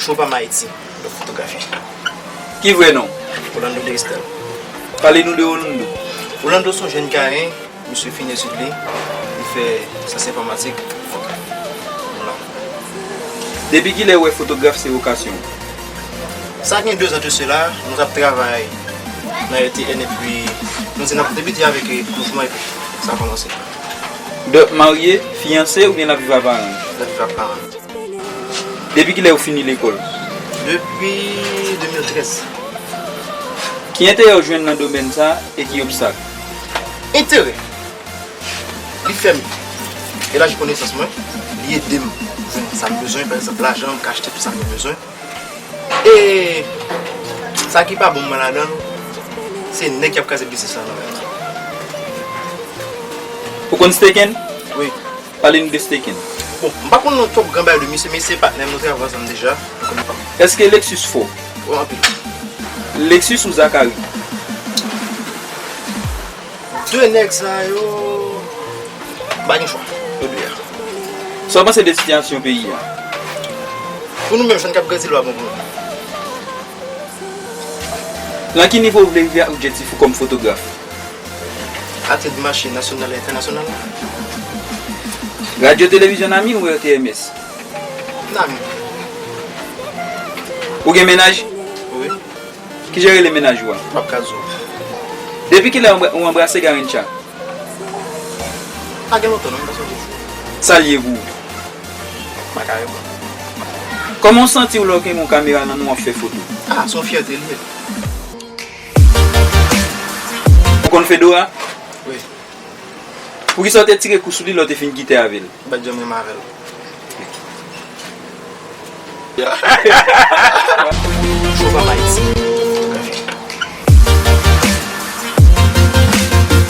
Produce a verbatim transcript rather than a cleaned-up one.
Chopam Ayiti, nan fotografi. Ki vrè non? Orlando Deristel. Pale nou de Orlando. Orlando se yon jèn Kayen, misye fin etid li, li fè syans enfòmatik. Vwala. Depi kilè ou wè fotograf se vokasyon w? Sa gen de zan de sela, nou t ap travay nan R T N epi nou di n ap debite avèk, eh, mouvman epi sa kòmanse. Donk, marye, fiyanse oubyen n ap viv ak paran? N ap viv ak paran. Depi kilè ou fini lekòl? Depi de mil trèz. Ki enterè ou jwenn nan domèn sa a e ki obstak? Enterè. Li fè m, elaji konesans mwen, li ede m jwenn sa m bezwen, pa egzanp, lajan, m ka achte tout sa m bezwen. E sa ki pa bon mwen ladan l, se nèg k ap kraze biznis lan nan men m. Ou konn Steken? Wi. Pale nou de Steken. Bon, m pa konn non twòp gran bagay de misye, men se patnè m, nou travay ansanm deja, nou konnen pa m. Èske Lexus fò? Wi, anpil. Lexus ou Zachary? De nèg sa yo, m pa gen chwa. Yo de a. Sa w panse de sitiyasyon peyi a? Pou nou menm, jèn k ap grandi la, pa bon pou nou. Nan ki nivo w vle rive ak objektif ou kòm fotograf? Atè di mache nasyonal e entènasyonal. Radyo Televizyon Nami ou R T M S? Nami. Ou gen mennaj? Wi. Kijan rele mennaj ou a? Pap Kazo. Depi kilè ou anbra-, ou anbrase Garincha? Pa gen lontan non, m pa sonje jou. Sa l ye pou ou? M pa ka reponn. Kòman w santi w lè w gen yon kamera nan men w ap fè foto? Ah, se yon fyète li ye. Ou konn Fedora? Wi. Poukisa w te tire kou sou li lè w te fin kite avè l? M pa t janm renmen avè l. Chopam Ayiti,